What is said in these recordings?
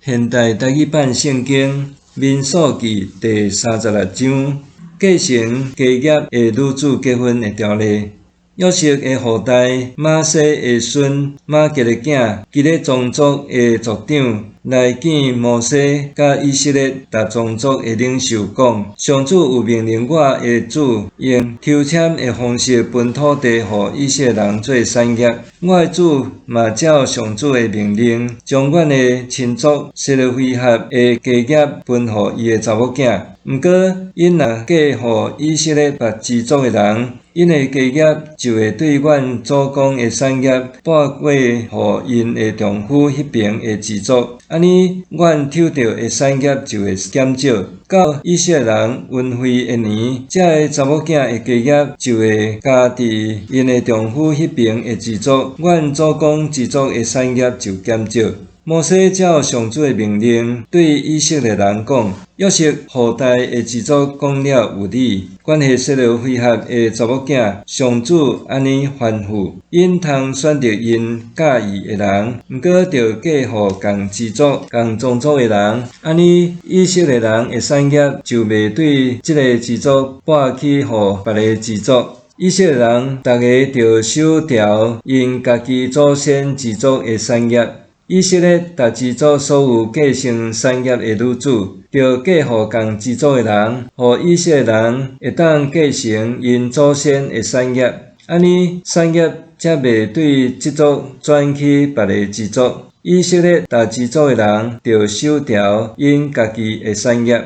現代台語版聖經民數記第三十六章，繼承家業的女子結婚的條例。約瑟的後代瑪拿西的孫瑪吉的囝，基列宗族的族長來見摩西，佮以色列逐宗族的領袖講：上主有命令我的主用抽籤的方式分土地予以色列人做產業。我的主嘛照上主的命令，將阮的親族西羅非哈的家業分予伊的查某囝。毋過，𪜶若嫁予以色列別支族的人，𪜶的家業就會對阮祖公的產業撥過予𪜶的丈夫彼爿的支族，按呢，阮抽著的產業就會減少。到以色列人勻費的年，這个查某囝的家業就會加佇𪜶的丈夫彼爿的支族，阮祖公支族的產業就減少。摩西照上主的命令，對以色列人講：約瑟後代的支族講了有理，關係西羅非哈的查某囝，上主按呢吩咐，𪜶通選擇𪜶佮意的人，毋過著嫁予仝支族、仝宗族的人，按呢以色列人的產業就袂對這个支族撥去予別个支族。以色列人逐个著守牢𪜶家己祖先支族的產業。以色列逐支族所有繼承產業的女子，著嫁予仝支族的人，予以色列人會當繼承𪜶祖先的產業。按呢，產業才袂對這族轉去別个支族。以色列逐支族的人，著守牢𪜶家己的產業。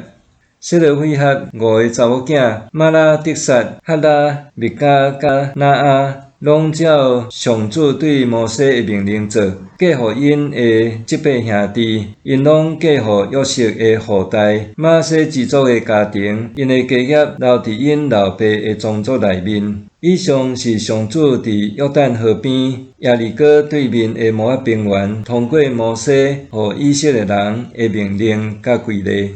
西羅非哈五个查某囝，瑪拉、得撒、赫拉、密迦佮拿阿，攏照上主對摩西的命令做，嫁予𪜶的這八兄弟，𪜶攏嫁予約瑟的後代瑪拿西支族的家庭，𪜶的家業留佇𪜶老爸的宗族內面。以上是上主佇約旦河邊耶利哥對面的摩押平原，通過摩西予以色列人的命令佮規例。